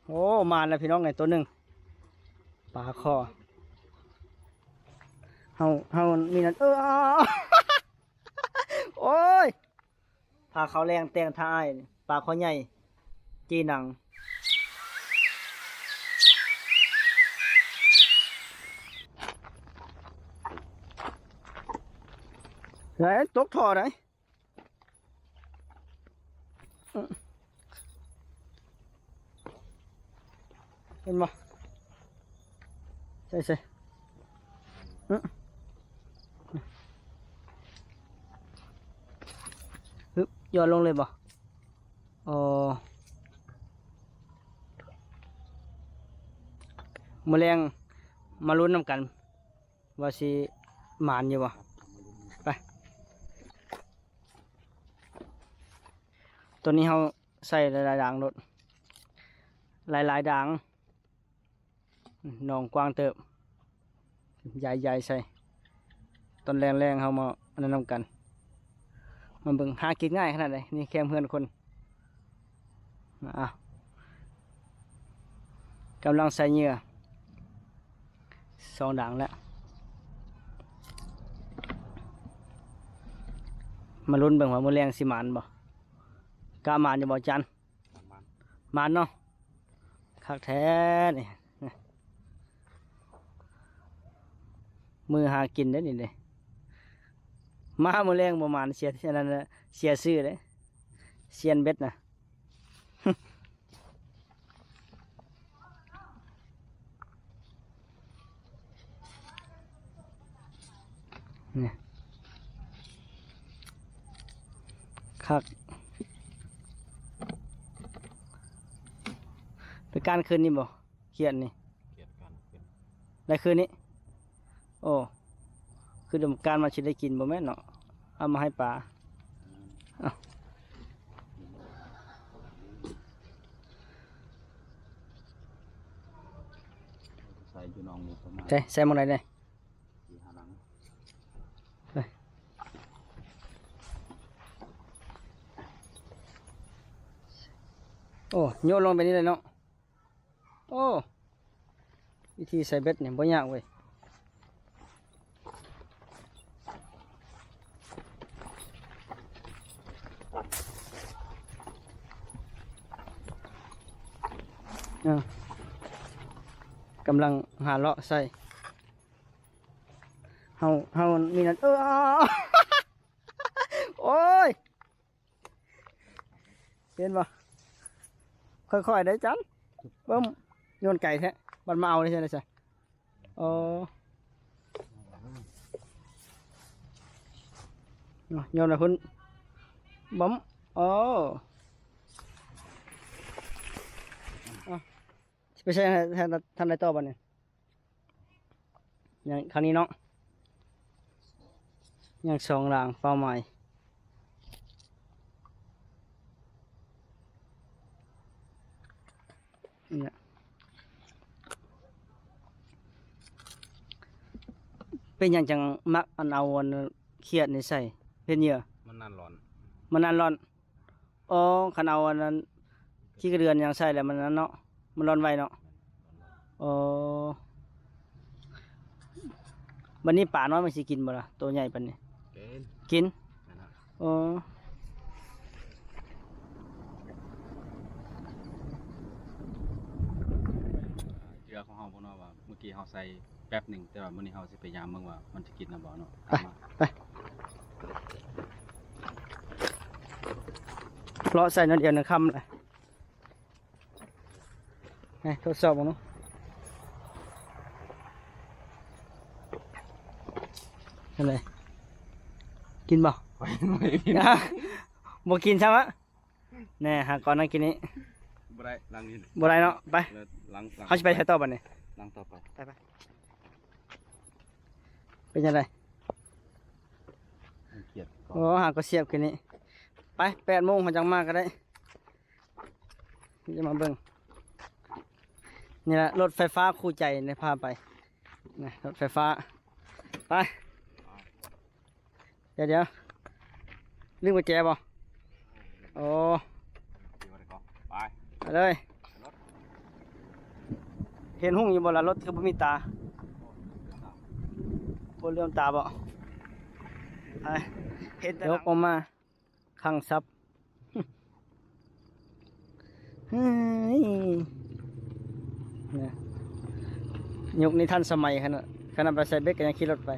ໂອ້ ມາແລ້ວພີ່ນ້ອງເອີຍ ໂຕໜຶ່ງ ປາຄໍ່ ເຮົາ ເຮົາມີນັ້ນ ເອີ ໂອ້ຍ ພາເຂົ້າແລງແຕ່ງທ່າອ້າຍ ປາຄໍ່ໃຫຍ່ ຈີໜັງ ເອີ ຕົກທໍ່ໄດ໋. ເຫັນບໍ່? ໃສ່ ໃສ່ ຮຶບ ຢ່ອນລົງເລີຍບໍ່? ອໍ ມື້ແລງມາລຸ້ນນຳກັນ ວ່າຊິໝານຢູ່ບໍ່? ໄປ ຕອນນີ້ເຮົາໃສ່ຫຼາຍໆດາງໂລດ ຫຼາຍໆດາງ ໜອງກວ້າງເຕີບ ຢາຍໆໃສ່ ຕອນແລງໆເຮົາມາອັນນັ້ນນຳກັນ ມາເບິ່ງ ຫາກິນງ່າຍຂະໜາດໃດ ນີ້ແຄມເຮືອນຄົນ. ອ່ະ ກຳລັງໃສ່ເຫຍື່ອ ສອງດາງແລ້ວ ມາລຸ້ນເບິ່ງວ່າມື້ແລງຊິໝານບໍ່? ກະໝານຢູ່ບໍ່ຈັນ? ໝານ ໝານເນາະ ຄັກແທ້ນີ້ ມື້ຫາກິນເດ້ນີ້ເດ້ ມາມື້ແລງບໍ່ໝານ ເສຍ ອັນນັ້ນນະ ເສຍຊື່ເດ້ ຊຽນເບັດນະ ນີ້ ຄັກ ໄປການຄືນນີ້ບໍ່? ຂຽດນີ້ ຂຽດການຂຶ້ນ ໄດ້ຄືນນີ້ ໂອ້ ຄືດຳການມາຊິໄດ້ກິນບໍ່ແມ່ນເນາະ ເອົາມາໃຫ້ປາ ເອົາ ໃສ່ຢູ່ໜອງນີ້ປະມານ ໃສ່ ໃສ່ໝ່ອງໃດແດ່? ສີ່ຫ້າຫຼັງ ໄປ ໂອ້ ໂຍນລົງໄປນີ້ເລີຍເນາະ. ໂອ້ ວິທີໃສ່ເບັດນີ້ບໍ່ຍາກເວີຍ ເອີ ກຳລັງຫາເລາະໃສ່ ເຮົາ ເຮົາມີນັ້ນ ເອີ ໂອ້ຍ ເຫັນບໍ່? ຄ່ອຍໆ ໄດ້ຈັນ ເບິ່ງ ໂຍນໄກແທ້ ບັດມາເອົາໄດ້ໃສ ໄດ້ໃສ ອໍ ໂຍນໄປພຸ້ນ ບຳ ອໍ ເອົາ ຊິໄປໃສ່ທາງໃດຕໍ່ບັດນີ້? ຍັງທາງນີ້ເນາະ ຍັງສອງດາງເປົ້າໝາຍ ນີ້ແຫຼະ ເປັນຫຍັງຈັ່ງມັກອັນເອົາອັນຂຽດນີ້ໃສ່ເປັນເຫຍື່ອ? ມັນນານຮ້ອນ ມັນນານຮ້ອນ. ອໍ ຄັນເອົາອັນນັ້ນ ຂີ້ກະເດືອນຫຍັງໃສ່ແລ້ວມັນນັ້ນເນາະ ມັນຮ້ອນໄວເນາະ ແມ່ນ ອໍ ບັດນີ້ປານ້ອຍມັນຊິກິນບໍ່ລະ ໂຕໃຫຍ່ປານນີ້ ກິນ ກິນ ແມ່ນລະ ອໍ ເຫຼືອຂອງເຮົາບໍ່ເນາະວ່າ ມື້ກີ້ເຮົາໃສ່ແປັບໜຶ່ງ ແຕ່ວ່າມື້ນີ້ເຮົາຊິໄປຍາມເບິ່ງວ່າມັນຊິກິນນຳບໍ່ເນາະ ໄປ ໄປ ເລາະໃສ່ໜ້ອຍດຽວໜຶ່ງຄ່ຳແລ້ວ ໃຫ້ທົດສອບເບິ່ງດູ ຈັ່ງໃດ ກິນບໍ່? ບໍ່ກິນຊ້ຳອະ. ແນ່ ຫາກ່ອນນະກິນນີ້ ບໍ່ໄດ້ ຫຼັງນີ້ ບໍ່ໄດ້ເນາະ ໄປ ເຮົາຊິໄປໃສຕໍ່ບັດນີ້ ຫຼັງຕໍ່ໄປ ໄປໆ ເປັນຈັ່ງໃດ ໂອ້ ຫາກໍສຽບກິນນີ້ ໄປ ແປດໂມງເຮົາຈັ່ງມາກໍໄດ້ ຈະມາເບິ່ງ ນີ້ລະ ລົດໄຟຟ້າຄູ່ໃຈໄດ້ພາໄປ ນະ ລົດໄຟຟ້າ ໄປ. ດຽວໆ ລືມກຸນແຈບໍ່? ໂອ້ ໄປ ໄປເລີຍ ໄປລົດ ເຫັນຮຸ່ງຢູ່ບໍ່ລະ? ລົດຄືບໍ່ມີຕາ? ບໍ່ເຫຼືອມຕາບໍ່? ເຫັນແຕ່ ອອກມາຄັງສັບ. ເຮີ້ຍ ນະ ຍຸກນີ້ທັນສະໄໝຂະໜາດ, ຂະໜາດໄປໃສ່ເບັດກໍຍັງຂີ່ລົດໄປ.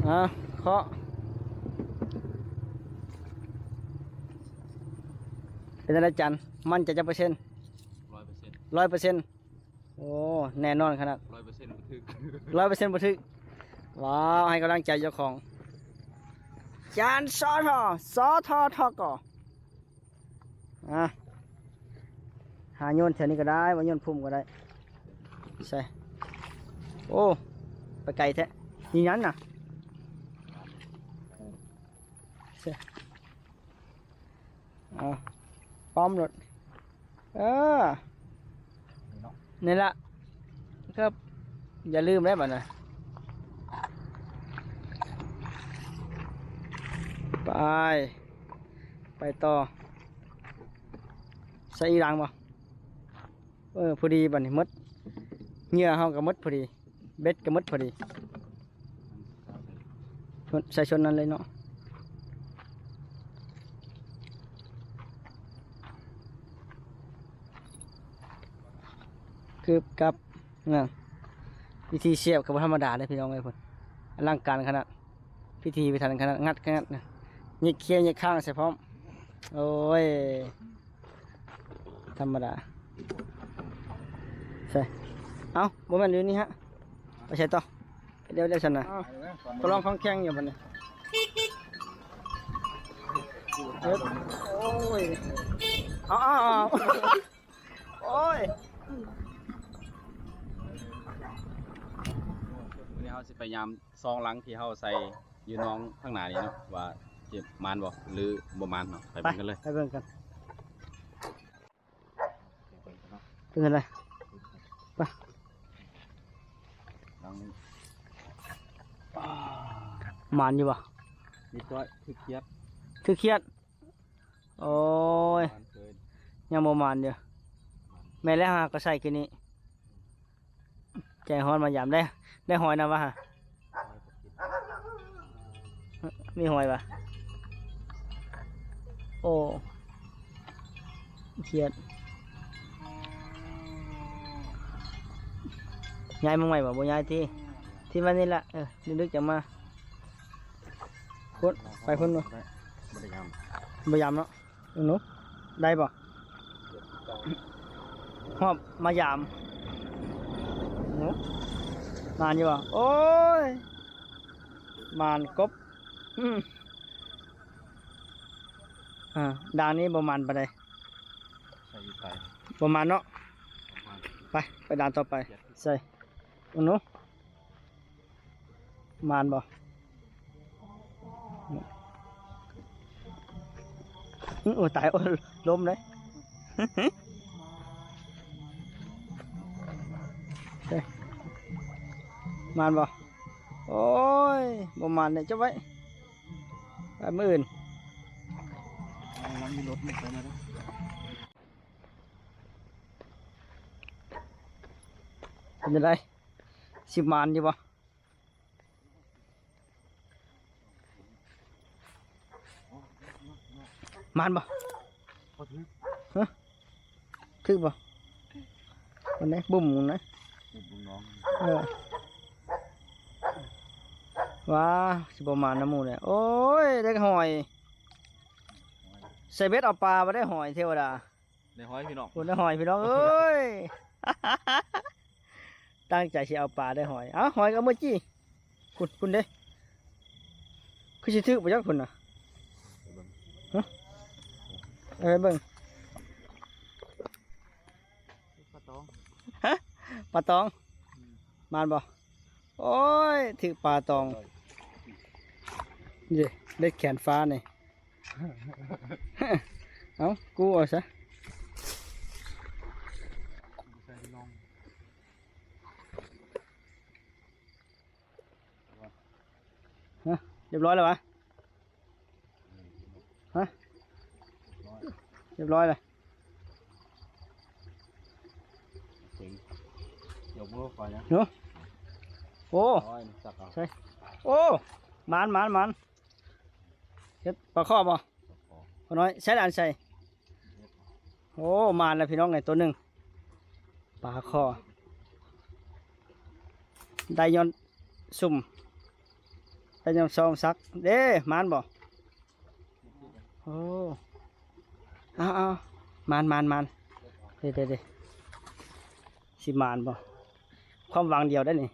ອາ ເຄາະ ເປັນຈັ່ງໃດຈັນ? ໝັ້ນໃຈຈັກເປີເຊັນ? ຮ້ອຍເປີເຊັນ ຮ້ອຍເປີເຊັນ. ໂອ້ ແນ່ນອນຂະໜາດ ຮ້ອຍເປີເຊັນບໍ່ຖືກ ຮ້ອຍເປີເຊັນບໍ່ຖືກ. ວ້າວ ໃຫ້ກຳລັງໃຈເຈົ້າຂອງ ຈານ ສທ ສທ ທກ. ອ່າ ຫາໂຍນແຖວນີ້ກໍໄດ້ ວ່າໂຍນພຸ້ມກໍໄດ້. ໃສ່ ໂອ້ ໄປໄກແທ້ ນີ້ຫຍັງນະ? ເອົາປ້ອມໂລດ ເອີ ນີ້ລະ ຄັບ ຢ່າລືມເດ້ບັດນະ. ໄປ ໄປຕໍ່ ໃສ່ອີ່ຫຼັງບໍ່? ເອີ ພໍດີບັດນີ້ໝົດ ເຫຍື່ອເຮົາກໍໝົດພໍດີ ເບັດກໍໝົດພໍດີ ຊົນ ໃສ່ຊົນນັ້ນເລີຍເນາະ. ຄືກັບ ນະ ວິທີສຽບກໍບໍ່ທຳມະດາເດ້ພີ່ນ້ອງເອີຍ ພຸ້ນ ອະລັງການຂະໜາດ ພິຖີພິຖັນຂະໜາດ ງັດຂະໜາດນະ ຍິກຄຽວຍິກຄ້າງໃສ່ພ້ອມ. ໂອ້ຍ ທຳມະດາ ໃສ່ ເອົ້າ ບໍ່ແມ່ນຢູ່ນີ້ຮະ ໄປໃສ່ຕໍ່? ດຽວ ດຽວຊັ້ນນະ ກໍລອງຂອງແຂງຢູ່ບັດນີ້. ໂອ້ຍ ເອົາ ເອົາ ເອົາ ໂອ້ຍ ມື້ນີ້ເຮົາຊິໄປຍາມຊອງຫຼັງທີ່ເຮົາໃສ່ຢູ່ໜອງທາງໜ້ານີ້ເນາະ ວ່າຊິໝານບໍ່ ຫຼື ບໍ່ໝານເນາະ ໄປເບິ່ງກັນເລີຍ ໄປເບິ່ງກັນ. ເປັນຈັ່ງໃດ? ໄປ ໝານຢູ່ບໍ່? ມີຕ້ອຍ ຖືກຂຽດ ຖືກຂຽດ. ໂອ້ຍ ຍັງບໍ່ໝານຢູ່ ແມ່ນແລ້ວຫາກໍໃສ່ຄືນີ້. ແຈງຮອດມາຢາມ ໄດ້ ໄດ້ຫອຍນຳວະຫະ? ມີຫອຍວະ? ໂອ້ ຂຽດ ຍ້າຍມາໃໝ່ບໍ່? ບໍ່ຍ້າຍຕິ ທີ່ມານີ້ລະ ເອີ ດຶກໆ ຈັ່ງມາ ພຸ້ນ ໄປພຸ້ນ ບໍ່ໄດ້ ບໍ່ໄດ້ຍາມ ບໍ່ຍາມເນາະ. ໜູ ໄດ້ບໍ່? ຮອບມາຢາມ ຫູ ໝານຢູ່ບໍ່? ໂອ້ຍ ໝານກົບ ອືມ ອ່າ ດ່ານນີ້ບໍ່ໝານປານໃດ ໃສ່ຢູ່ໄກ ບໍ່ໝານເນາະ ບໍ່ໝານ ໄປ ໄປດ່ານຕໍ່ໄປ ໃສ່ ໜູ ໝານບໍ່? ອື ໂອ້ ຕາຍ ໂອ້ ລົ້ມເດ້ ເດ້ ໝານບໍ່? ໂອ້ຍ ບໍ່ໝານເດ້ ຈັບໄວ້ ໄປມື້ອື່ນ ເປັນຈັ່ງໃດ? ຊິໝານຢູ່ບໍ່? ໝານບໍ່? ບໍ່ຖືກ ຮະ? ຖືກບໍ່? ມັນໄດ້ບຸ້ມນະ ບຸ້ມນ້ອງ ເອີ ວ້າ ຊິບໍ່ໝານນຳໝູ່ແຫຼະ. ໂອ້ຍ ໄດ້ຫອຍ ໃສ່ເບັດເອົາປາ ບໍ່ໄດ້ຫອຍ ເທວະດາ. ໄດ້ຫອຍພີ່ນ້ອງ ໂອ້ ໄດ້ຫອຍພີ່ນ້ອງເອີຍ ຕັ້ງໃຈຊິເອົາປາໄດ້ຫອຍ ເອົ້າ ຫອຍກໍເອົາເມືອຈີ້ ພຸ້ນ ພຸ້ນເດ້ ຄືຊິຖືກບໍ່ຈັກພຸ້ນນະ ຮະ ເອົາໄປເບິ່ງ ປາຕອງ ຮະ ປາຕອງ ອືມ ໝານບໍ່? ໂອ້ຍ ຖືກປາຕອງ ເດ້ ເລັດແຂນຟ້ານີ້. ເອົ້າ ກູເອົາຊະ ຮະ ຮຽບຮ້ອຍແລ້ວຫວາ? ຮະ ຮຽບຮ້ອຍແລ້ວ. ໂອ້ ໂອ້ ໂອ້ ມານ ມານ ມານ ເຮັດປາຄໍ່ບໍ່? ພໍ່ນ້ອຍ ໃສ່ຫຼານໃສ່. ໂອ້ ມານແລ້ວພີ່ນ້ອງເອີຍ ໂຕໜຶ່ງ ປາຄໍ່ ໄດ້ຍ້ອນຊຸ່ມ ໄດ້ຍ້ອນຊອງສັກເດ້. ມານບໍ່? ໂອ້ ເອົາໆ ມານໆໆ ເດ້ໆໆ ຊິມານບໍ່? ຄວາມຫວັງດຽວໄດ໋ນີ້.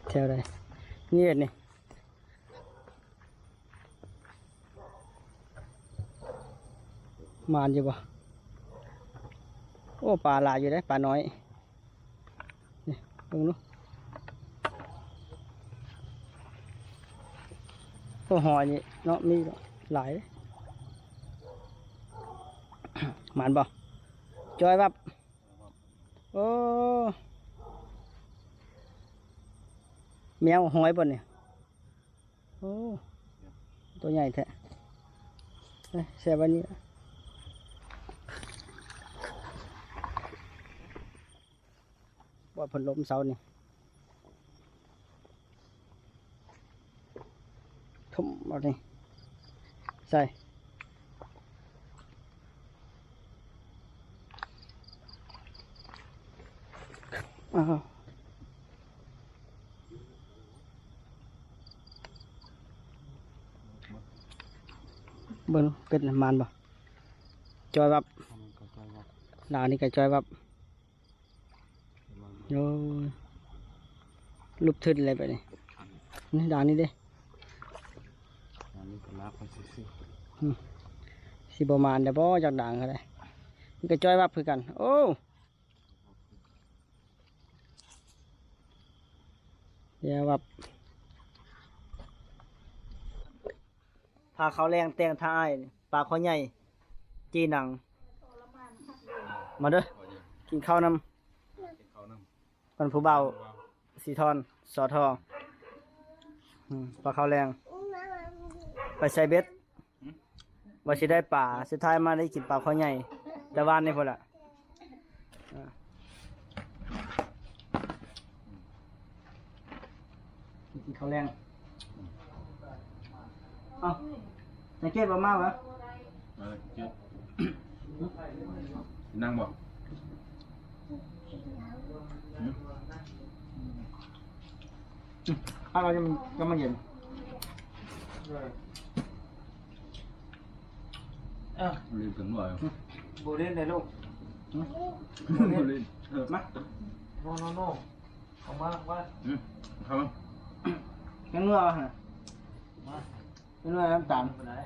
ແຖວໃດ? ນີ້ເດນີ້ ມານຢູ່ບໍ່? ໂອ້ ປາຫຼາຍຢູ່ເດ້ ປານ້ອຍ. ນີ້ ເບິ່ງດູ. ໂອ້ ຫອຍນີ້ເນາະ ມີຫຼາຍເດ້. ມານບໍ່? ຈ່ອຍວັບ. ໂອ້ ແມວຫອຍບໍ່ນີ້? ໂອ້ ໂຕໃຫຍ່ແທ້. ເອີ ແຊ່ໄວ້ນີ້ ເປີດພັດລົມເຊົ້ານີ້ ທຸ່ມເອົານີ້ ໃສ່ ອ້າວ ເບິ່ງເປັດນະ ມານບໍ່? ຈ່ອຍວັບ ລາວນີ້ກໍຈ່ອຍວັບ. ໂອ້ຍ ຫຼຸບທຶນແລ້ວບາດນີ້ ນີ້ດ່າງນີ້ເດ້ ດ່າງນີ້ກໍລາກໄປຊື່ໆ ອືມ ຊິບໍ່ມານໄດ້ບໍ່ ຈັກດ່າງກໍໄດ້ ມັນກໍຈ່ອຍວັບຄືກັນ. ໂອ້ ຢ່າວັບ ພາເຂົ້າແລງແຕ່ງທ່າອ້າຍ ປາຄໍ່ໃຫຍ່ ຈີ່ໜັງ ມາເດີ ກິນເຂົ້ານຳ ເປັນຜູ້ບ່າວສີທອນ ສທ ອືມ ປາເຂົ້າແລງ ໄປໃສ່ເບັດ ວ່າຊິໄດ້ປາ ສຸດທ້າຍມາໄດ້ກິນປາຄໍ່ໃຫຍ່ ແຕ່ວານນີ້ພຸ້ນລະ. ອ່າ ກິນເຂົ້າແລງ ເອົ້າ ສັງເກດບໍ່ມາຫວາ? ເອີ ເຈັບ ນັ່ງບໍ່? ຫືມ ອືມ ເອົາ ຍັງ ຍັງບໍ່ເຢັນ ເອີ ລືມກັນບໍ່? ບໍ່ຫຼິ້ນໄດ໋ລູກ ຫືມ ບໍ່ຫຼິ້ນ ມາ ໂນ ໂນ ໂນ ອອກມາ ອອກມາ ອືມ ເຂົ້າມາ ຍັງເມື່ອຫວາຫັ້ນນະ ມາ ເມື່ອນ້ຳຕານ ບໍ່ໄດ້.